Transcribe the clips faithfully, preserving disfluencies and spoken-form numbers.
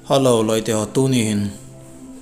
Hello, loite ho, tuni hin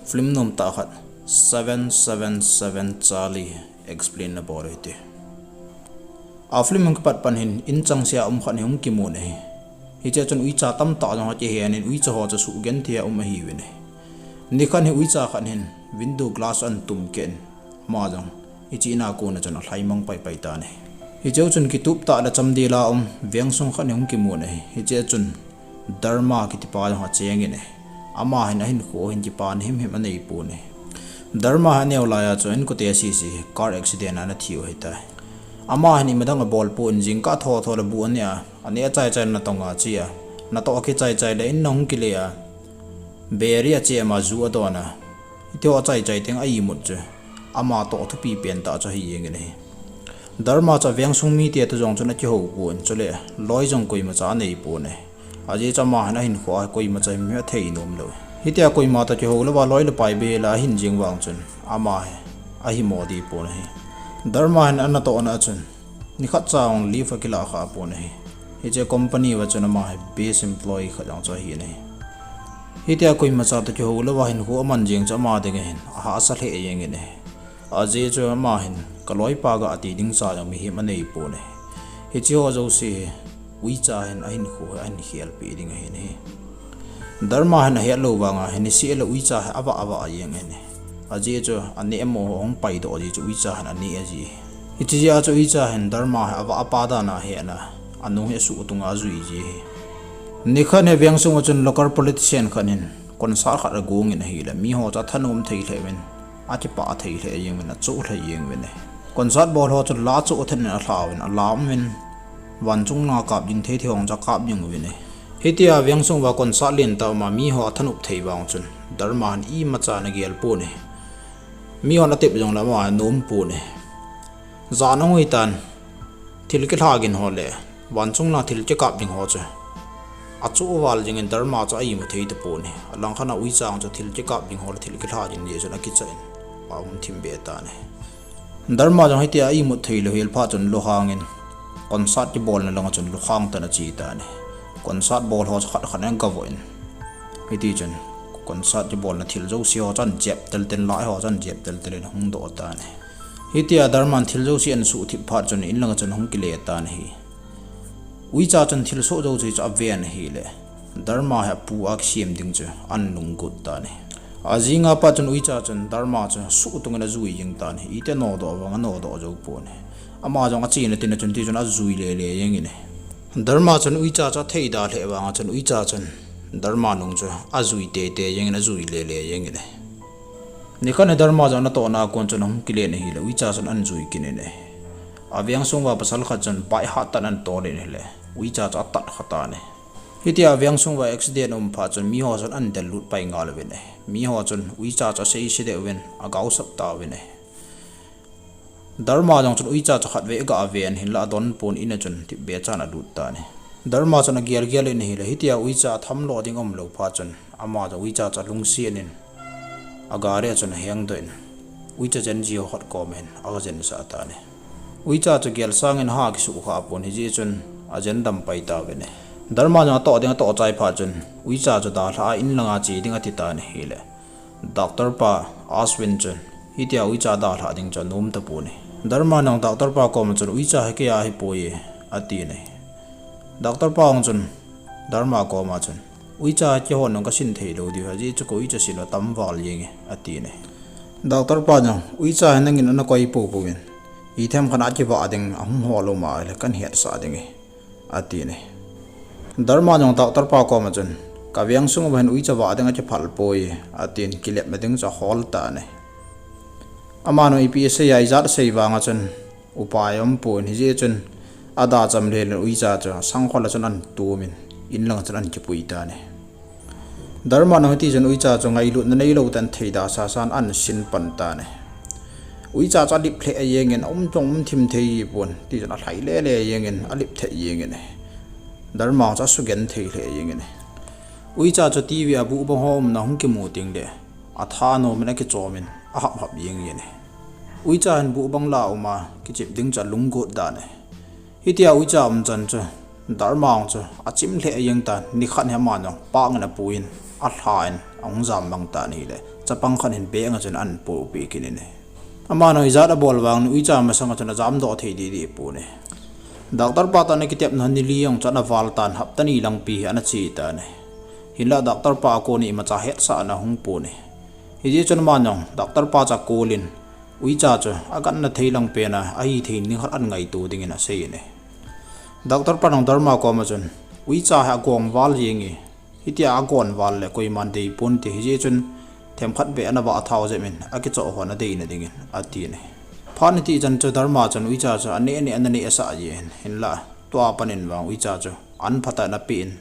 film nom tah khat, seven seven seven Charlie explain na bol u hite. A film hung kipat pan hin in chang sea um khat hi hung kimun ahi. Hiche chun uicha tamtah jong akihen in uicha ho chu suhgenthei a um ahiuvin ahi. Nikhat hi uicha khat hin window glass ahin tum keh in. Ama jong hiche in a kon a chun alhai mang paipai tan ahi. Hiche chun kitup tah le chamdel a um vengsung khat hi hung kimun ahi. Hiche chun Dharma kitipa jong acheng in ahi. Ama hin ahinkho hin kipa himhim anei pon ahi. Dharma hi aneo lai a chun inkote asese hi car accident a ana thiu ahitai. Ama hin imadang abol pon jingkah thotho le bu aneh a, aneh a chaichai natong a che a, natoh akichaichai le in a hung kile a, beri achem a ju adon a, hitiho achaichai teng a imut chu ama toh thupi pen tah chu ahi jeng in ahi. Dharma chu avengsung mite toh jong chun akihou pon, chule loi jong koimacha anei pon ahi. Ajeh chu ama hin ahinkho a koimacha himhim athei nom lou. Hitia koima toh kihou louva loi le pai bel a ahin jeng vang chun ama hi ahimo deh pon ahi. Dharma hin anatohna a chun nikhat cha jong leave akilah kha pon ahi. Hiche company uva chun ama hi best employee khat jong chu ahi in ahi. Hitia koimacha toh kihou louva hinkho aman jeng chu ama dinga hin ahahsa lheh jeng in ahi. Ajeh chu ama hin kaloipa ga ati ding cha jong mihem anei pon ahi. Hicheho jouse hi uicha hin ahinkho hi ahin khelpeh ding ahi in ahi. Dharma hin ahet lou vanga hin niseh le uicha hi avah avah jeng in ahi. Ajeh chu aneh mo ho hung paidoh jeh chu uicha hin aneh aji. Hiche jeh a chu uicha hin Dharma hi avah apa dan a ahet a, anung hi asuh tung a ajui ji ahi. Nikhat hi vengsung a chun local politician khat hin concert khat agong in ahile miho chu athanom thei lheh uvin, akipah thei lheh jeng uvin, achoh lheh jeng uvin ahi. Concert bol ho chu la choh thet in alha uvin, alam uvin, vanchung langa kap ding thei thei ho chu akap jeng uvin ahi. Hitia vengsung uva concert lentah a um a miho athanop thei vang chun Dharma hin imacha ana gel pon ahi. Mihon atep jongle ama anom pon ahi. Jan ahung hitan, thil kilha gin ho le vanchung langa thil kikap ding ho chu achoh val jeng in Dharma chu a-imu thei tapon ahi. Alangkhat a uicha chu thil kikap ding ho le thil kilha gin jeh chun akicha in aum thim be tan ahi. Dharma jong hitia a-imut thei lou hel phat chun lukhang in concert kibolna langa chun lukhang tan ache tan ahi. Concert bol ho chu khat khat in agavoh in, hiti chun concert kibolna thil jouse ho chu ahin jep teltel, lai ho chu ahin jep teltel in ahung doh tan ahi. Hitia Dharma in thil jouse ahin suhthip phat chun in langa chun ahung kile tan ahi. Uicha chun thilsoh jouse chu aven ahile Dharma hi apu a kisem ding chu ahin lunggot tan ahi. Ajing a pat chun uicha chun Dharma chu suh tungin ajui jeng tan ahi. Iti nodoh vang anodoh jou pon ahi. Ama jong achena tina chun ti chun ajui lele jeng in ahi. Dharma chun uicha chu atheida lheh vanga chun uicha chun Dharma nung chu ajui teitei jeng in ajui lele jeng in ahi. Nikhat hi Dharma jong anatohna a kon chun ahung kile in ahile uicha chun ahin jui kit in ahi. Avengsung uva pasal khat chun bike hattah in ahin tol in ahile uicha chu atat kha tan ahi. Hitia avengsung uva accident aum phat chun miho chun ahin dellut pai ngal uvin ahi. Miho chun uicha chu aseise deh uvin, agaosap tauvin ahi. Dharma jong chun uicha chu khatvei agah ven hinla adon pon in a chun thipbeh chan alut tan ahi. Dharma chun agel gel in ahile hitia uicha athamlo ding aumlou phat chun ama jong uicha chu alungset in agari a chun ahengdoh in uicha jen ji ho khat koma hin agajensah tan ahi. Uicha chu gel sangin aha kisuh kha pon hijeh chun ajen dam pai tauvin ahi. Dharma jong atoh ding atoh chai phat chun uicha chu dalha a in langa che ding ati tan ahile Doctor pa Ashwin chun hitia uicha dalhah ding chu anom tapon ahi. Dharma in jong Doctor pa koma chun uicha hi keiya ahipoi atin ahi. Doctor pa jong chun Dharma koma chun uicha hi keihon jong kasin thei lou diu ahi, ajeh chu ka uicha sin u atam val jeng e atin ahi. Doctor pa jong uicha hi nangin ana koi poupou vin, itiham khat a kivah ding ahung hol um ahile kahin hetsah ding ahi atin ahi. Dharma jong Doctor pa koma chun ka vengsung uva hin uicha vah ding akiphal poi atin kilepna ding chu ahol tan ahi. Aman jong ipi asei a ijat sei vanga chun upai aumpon hijeh chun ada cham lheh in uicha chu sangkhol a chun ahin tumin in langa chun ahin kipui tan ahi. Dharma in jong hiti chun uicha chu ngailutna neilou tah in theida sasan ahin sin pan tan ahi. Uicha chu alip lheh jengin aum jong um thim thei jipon, ti chun alhai lele jengin alip theh jengin ahi. Dharma chu asugenthei lheh jengin ahi. Uicha chu TV a buhbang ho umna hung kimu tengle athanom in akichom in ahap hap jeng jin ahi. Uicha hin buhbang lah a um a kichep ding chu alunggot dan ahi. Hitia uicha umchan chu Dharma jong chu achim lheh jeng tan, nikhat hi aman jong pang in apuiyin, alhan ahung jam mang tan ahile, chapang khat hin beng a chun ahin poupeh kit in ahi. Aman jong ijat abol vang in Uicha masang a chun ajamdoh thei deh deh pon ahi. Doctor pa toh ana kitepna ni li jong chu ana val tan, hapta ni lang pi hi ana che tan ahi. Hinlah doctor pa a kon in imacha hetsahna ahung pon ahi. Hijeh chun aman jong doctor pa chu akou in, Uicha chu agatna thei lang pen a, ahithei nikhat ahin ngaito dingin asei in ahi. Doctor pan jong Dharma koma chun, Uicha hi agong val jeng e, hitia agong val le koiman dei ponte, hijeh chun themkhat beh ana vah thau jep in, akichoh ho nadei nadingin, ati in ahi. Phat hiti chan chu Dharma chun Uicha chu aneh neh ana nehsah jin, hinlah tua pat in vang Uicha chu an phatah in apen,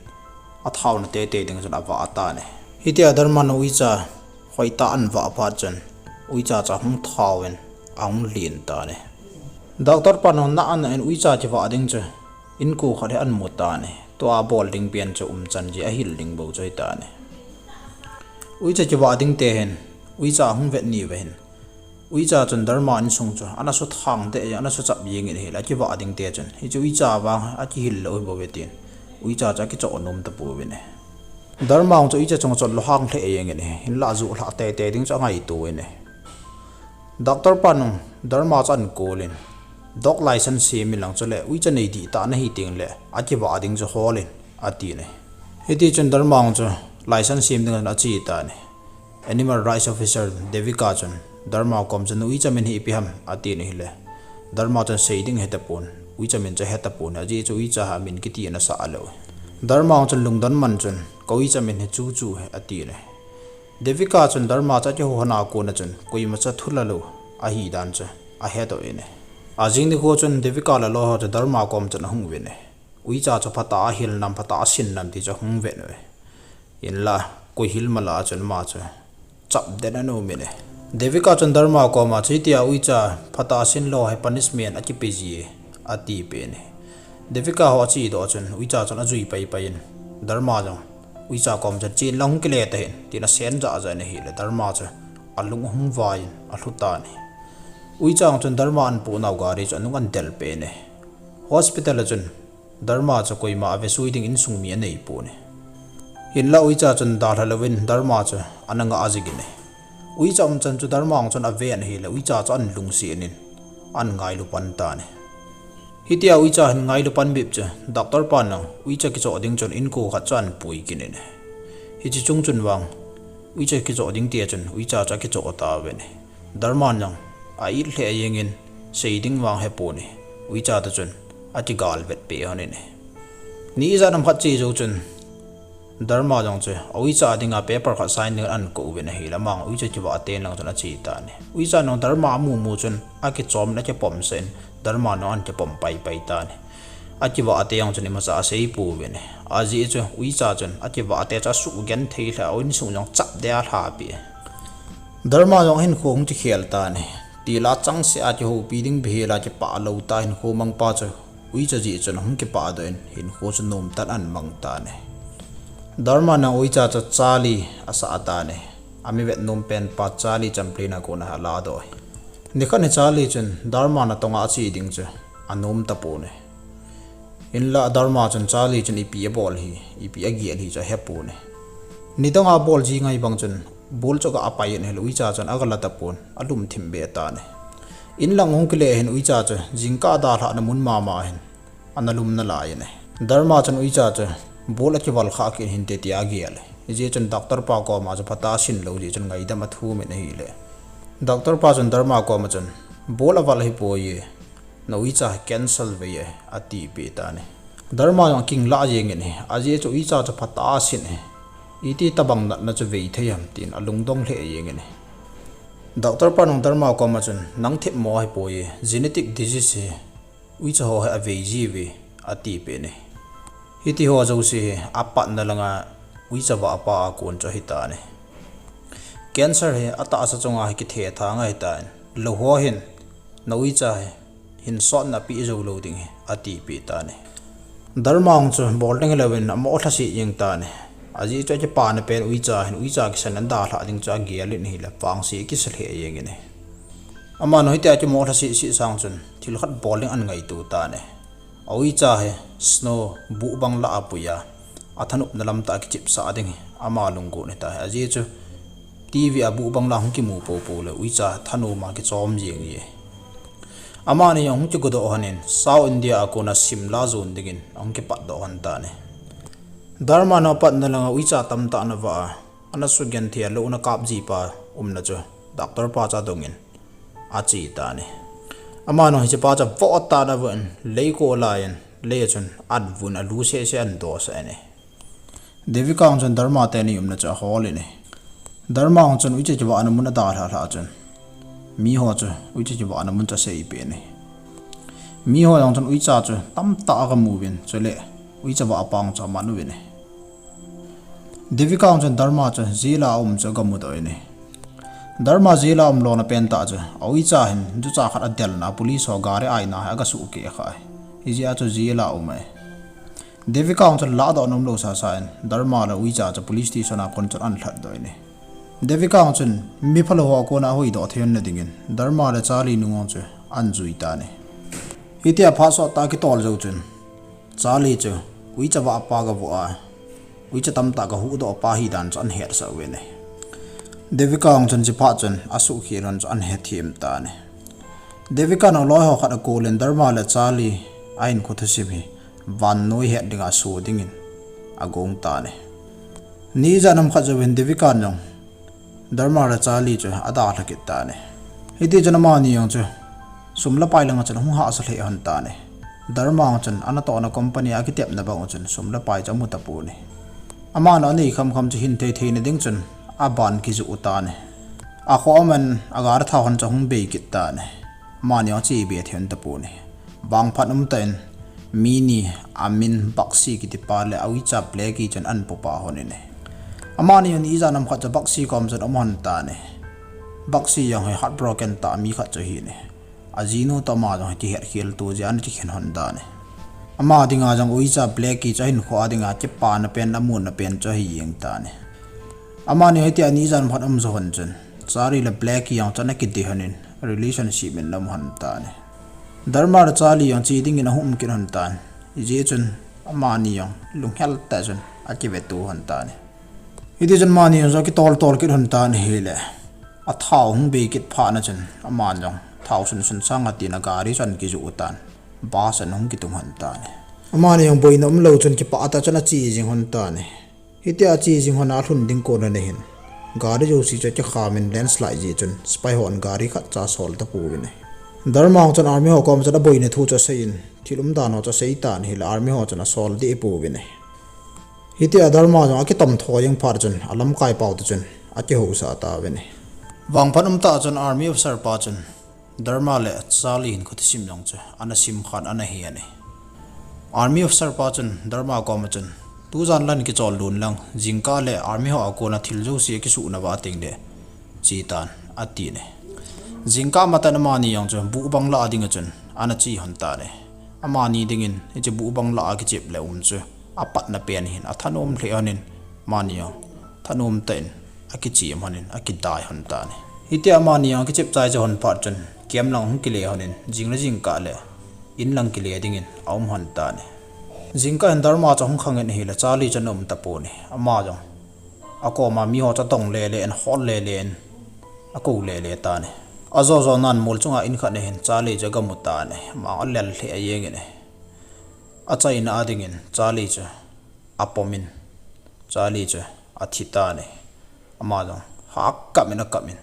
athaona teitei ding chun avah tan ahi. Hitia Dharma in Uicha hoitah in avah phat chun, Uicha chu ahung thau in, ahung len tan ahi. Doctor pan jong ana in Uicha kivah ding chu, inko khat hi ahin mu tan ahi. Tua abol ding pen chu umchan jeh ahil ding bou chu ahi tan ahi. Uicha kivah ding te hin, Uicha ahung vet ni uva hin, Uicha chun Dharma insung chu ana suthang deh jeng, ana suchap jeng in ahile, akivah ding te chun, hichu Uicha vang akihil lou hi bou ve tin, Uicha chu akichoh nom tapouvin ahi. Dharma jong chu Uicha chunga chun lunghang lheh jeng in ahi, hinlah ajoh lhah teitei ding chu angaito in ahi. Doctor pan jong Dharma chu ahin kou in, Doc license sem in lang chule Uicha nei dihtah nahi teng le akivah ding chu hol in, ati in ahi. Hiti chun Dharma jong chu license sem ding a chun ache tan ahi. Animal Rights Officer Devika chun Dharma kom chun, Uicha min hi ipi ham, ati in ahile, Dharma chun sei ding ahe tapon, Uicha min chu ahe tapon, ajeh chu Uicha hi amin kiti ana sah lou. Dharma jong chun lungdon man chun, ka Uicha min hi Chuchu ahi, ati in ahi. Devika chun Dharma chu akihou hon a kon a chun, koima chu thu la lou ahi dan chu ahedoh in ahi. Ajing nikho chun Devika le aloi ho chu Dharma kom chun ahung uvin ahi. Uicha chu phatah a ahil nam, phatah a asin nam ti chu ahung vet uve. Hinlah, koi hil mala chun ama chu chapden ana um in ahi. Devika chun Dharma koma chu, hitia Uicha phatah a asin lou hi punishment akipe ji e, atipeh in ahi. Devika ho achedoh chun Uicha chun ajui paipai in, Dharma jong Uicha kom chun, chen lang hung kile tahih in, tin asen jahjah in ahile, Dharma chu alung ahung vai in alhu tan ahi. Uicha chun Dharma ahin pohnau gari chu anung ahin del peh in ahi. Hospital a chun Dharma chu koima avesui ding insung mi anei pon ahi. Hinlah Uicha chun dalha louvin Dharma chu ana ngah jing in ahi. Uicha umchan chu Dharma jong chun aven ahile, Uicha chu ahin lungset in ahin ngailu pan tan ahi. Hitia Uicha ahin ngailu pan bep chu, doctor pan jong Uicha kichoh ding chun inko khat chu ahin pui kit in ahi. Hiche chung chun vang Uicha kichoh ding tia chun Uicha chu akichoh tauvin ahi. Dharma jong a-it lheh jeng in, sei ding vang ahepon ahi. Uicha toh chun akigal vetpeh hon in ahi. Ni ijat ham khat che jou chun Dharma jong chu a Uicha dinga paper khat sign ding ahin kou uvin ahile, ama jong Uicha kivah teng lang chun ache tan ahi. Uicha jong Dharma amu mu chun akichom in akipomsah in, Dharma jong ahin kipom paipai tan ahi. Akivah te jong chun imacha asei pouvin ahi. Ajeh chu Uicha chun akivah te chu asuh genthei lheh a, insung jong chapden alhapeh. Dharma jong hinkho hung kikhel tan ahi. Til a changseh a kihoupi ding bihel a kipah lou tah hinkho mangpa chu Uicha jeh chun ahung kipah doh in hinkho chu nomtah in ahin mang tan ahi. Dharma in Uicha chu Charlie asah tan ahi. Ami vetnom penpa Charlie Chaplin a kona aladoh ahi. Nikhat hi Charlie chun Dharma natong a ache ding chu anom tapon ahi. Hinlah Dharma chun Charlie chun ipi abol hi, ipi agel hi chu ahepon ahi. Nidang a abol ji ngai bang chun ball chu aga pai in ahile, Uicha chun agala tapon, alum thim beh tan ahi. In lang hung kile hin Uicha chu jingkah dalhahna mun mama hin ana lum nalai in ahi. Dharma chun Uicha chu ball akival khah kit hinte tia agel ahi. Hijeh chun doctor pa koma chu phatah a asin lou jeh chun ngaidam athum in ahile, doctor pa chun Dharma koma chun, ball aval ahipoi e, na Uicha hi cancer vei ahi, atipeh tan ahi. Dharma jong akinglah jeng in ahi, ajeh chu Uicha chu phatah a asin ahi. Iti tobang natna chu vei thei ham tin alungdong lheh jeng in ahi. Doctor pan jong Dharma koma chun, nang themmo ahipoi e, genetic disease hi Uicha ho hi avei jiuve, atipeh in ahi. Hitiho jouse hi apatna langa Uicha vahpa a kon chu ahitan ahi. Cancer hi atahsa chunga hi kithethang ahitan, lou ho hin na Uicha hi hinsotna apeh jou lou ding ahi, atipeh tan ahi. Dharma jong chu bol ding hilouvin amo lhaset jeng tan ahi. Ajeh chu akipana pen Uicha hin, Uicha kisan ana dalhah ding chu agel in ahile, vangse akisa lheh jeng in ahi. Aman hitia akimo lhaset set sang chun thil khat bol ding ahin ngaito tan ahi. a uicha hi snow buh bang lah a pui a, a thanopna lam tah a kichepsah ding hi ama lunggel ahi tai. Ajeh chu T V a buh bang lah hung kimu popo le uicha thanom a kichom jeng ahi. Amani jong hung kigodoh lhonin South India a kona Shimla jon dingin ahung kipatdoh lhon tan ahi. Dharma in apatna langa uicha tamtah ana vah a, ana sugenthei a lou ana kap jipa umna chu doctor pa chu adongin ache tan ahi. Amanu hichepa chu avoh tah in avohin, lei koh laiyin, lei a chun avuin alu sese ahin dosah in ahi. Devika jong chun Dharma teni umna chu ahol in ahi. Dharma jong chun uicha kivahna mun adalhah lhah chun, miho chu uicha kivahna mun chu asei peh in ahi. Miho jong chun uicha chu tamtah aga mu uvin, chule uicha vahpa jong chu aman uvin ahi. Devika jong chun Dharma chu jail a aum chu aga mudoh in ahi. Dharma jail a aum lona pentah chu a uicha hin jucha khat adelna a police ho gari aina hi aga suhkeh kha ahi. Hijeh a chu jail a aum ahi. Devika jong chun ladohna umlou sasa in Dharma le uicha chu police station a kon chun ahin lhatdoh in ahi. Devika jong chun miphalou ho a kona ahoidoh thei lhon na dingin Dharma le Charlie nung jong chu ahin jui tan ahi. Hitia phat sottah kitol jou chun Charlie chu uicha vahpa gavoh a, uicha tamtah gahuhdoh pa ahi dan chu ahin hetsah uvin ahi. Devika jong chun hichephat chun asuhkhel lhon chu ahin hethem tan ahi. Devika in aloi ho khat akouvin Dharma le Charlie a hinkho thusim hi vannoi het dinga aso dingin agong tan ahi. Ni ijat ham khat jouvin Devika in jong Dharma le Charlie chu adalha kit tan ahi. Hitichun amani jong chu sum le pai langa chun ahung hahsa lheh lhon tan ahi. Dharma jong chun anatohna company a akitepna bang u chun sum le pai chu amu tapon ahi. Amanu anei khamkham chu hin thei theina ding chun aban kijoh u tan ahi. Akhoh aman agari thao hon chu ahung bei kit tan ahi. Amani jong ache be thei lhon tapon ahi. Vangphat umtah in mi ni amin Bakshi kitipa le a uicha Blackie chun ahin popa lhon in ahi. Amani jong ni ijat ham khat chu Bakshi kom chun aum lhon tan ahi. Bakshi jong hi heartbroken tah mi khat chu ahin ahi. Ajinu toh ama jong hi kihetkheltu jeh a ana kikhen lhon tan ahi. Ama dinga jong uicha Blackie chu ahinkho a dinga kipana pen, amunna pen chu ahi jeng tan ahi. Amani hitia ni ijat ham khat aum jou lhon chun Charlie le Blackie jong chu ana kidei lhonin relationship in ana um lhon tan ahi. Dharma le Charlie jong che dingin ahung um kit lhon tan. Hijeh chun amani jong lunghel tah chun akiveto lhon tan ahi. Hitichun amani jong chu akitol tol kit lhon tan ahile, athao hung bei kit phatna chun aman jong thao sunsun sanga tin agari chu ahin kijoh u tan, bus a ahung kitung lhon tan ahi. Amani jong boina umlou chun kipah tah chun ache jing lhon tan ahi. Hitia ache jing lhon a alhun ding kona hin gari jouse chu akikham in landslide jeh chun sepai hon gari khat cha asol tapouvin ahi. Dharma jong chun army ho koma chun aboina thu chu aseiyin, thil umdan ho chu asei tan ahile army ho chun asol deh pouvin ahi. Hitia Dharma jong akitom tho jeng phat chun alamkai pau toh chun akihousah tauvin ahi. Vangphat umtah chun army officer pa chun Dharma le Charlie hinkho thusim jong chu ana simkhan ana hen ahi. Army officer pa chun Dharma koma chun, tujan lan kichol lhon lang, jingkah le army ho a kona thil jouse akisuhnauva teng le che tan, atin ahi. Jingkah matah in amani jong chu buh bang lah a dinga chun ana che lhon tan ahi. Amani dingin hiche buh bang lah a kichep le um chu apatna pen ahin, athanom lheh lhonin, amani jong thanom tah in akichem lhonin akidai lhon tan ahi. Hitia amani jong akichep chai chai lhon phat chun camp lang ahung kile lhonin, jing le jingkah le in lang kile dingin aum lhon tan ahi. Jingkah hin Dharma chu ahung khangin ahile Charlie chu ana um tapon ahi. Ama jong akoma miho chu adong lele in, ahol lele in, akou lele tan ahi. Ajo jo nan mol chunga in khat ahin Charlie chu agamu tan ahi. Ama alel lheh jengin ahi. Achaina a dingin Charlie chu apomin, Charlie chu athi tan ahi. Ama jong ha akap in akap in,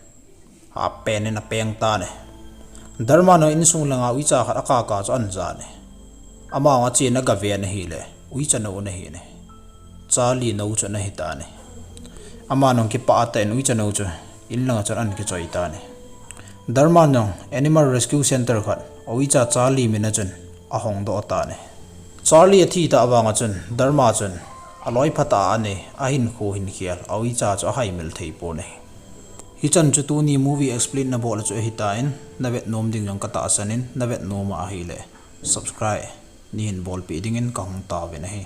ha apeng in apeng tan ahi. Dharma nu insung langa uicha khat akaka chu ahin jan ahi. Ama jong achen agaven ahile uicha nou ana hin ahi. Charlie nou chu ana hi tan ahi. Ama jong kipah tah in uicha nou chu in langa chun ahin kichoi tan ahi. Dharma jong animal rescue center khat uicha Charlie mina chun ahongdoh tan ahi. Charlie athi tah vanga chun Dharma chun aloi phatah a anei, ahinkho hinkhel, a uicha chu ahaimil thei pon ahi. Hichan chu tuni movie explain nabol chu ahitan, navet nom ding jong katahsan in, navet nom ahile subscribe neihin bolpeh dingin kahung taovin ahi.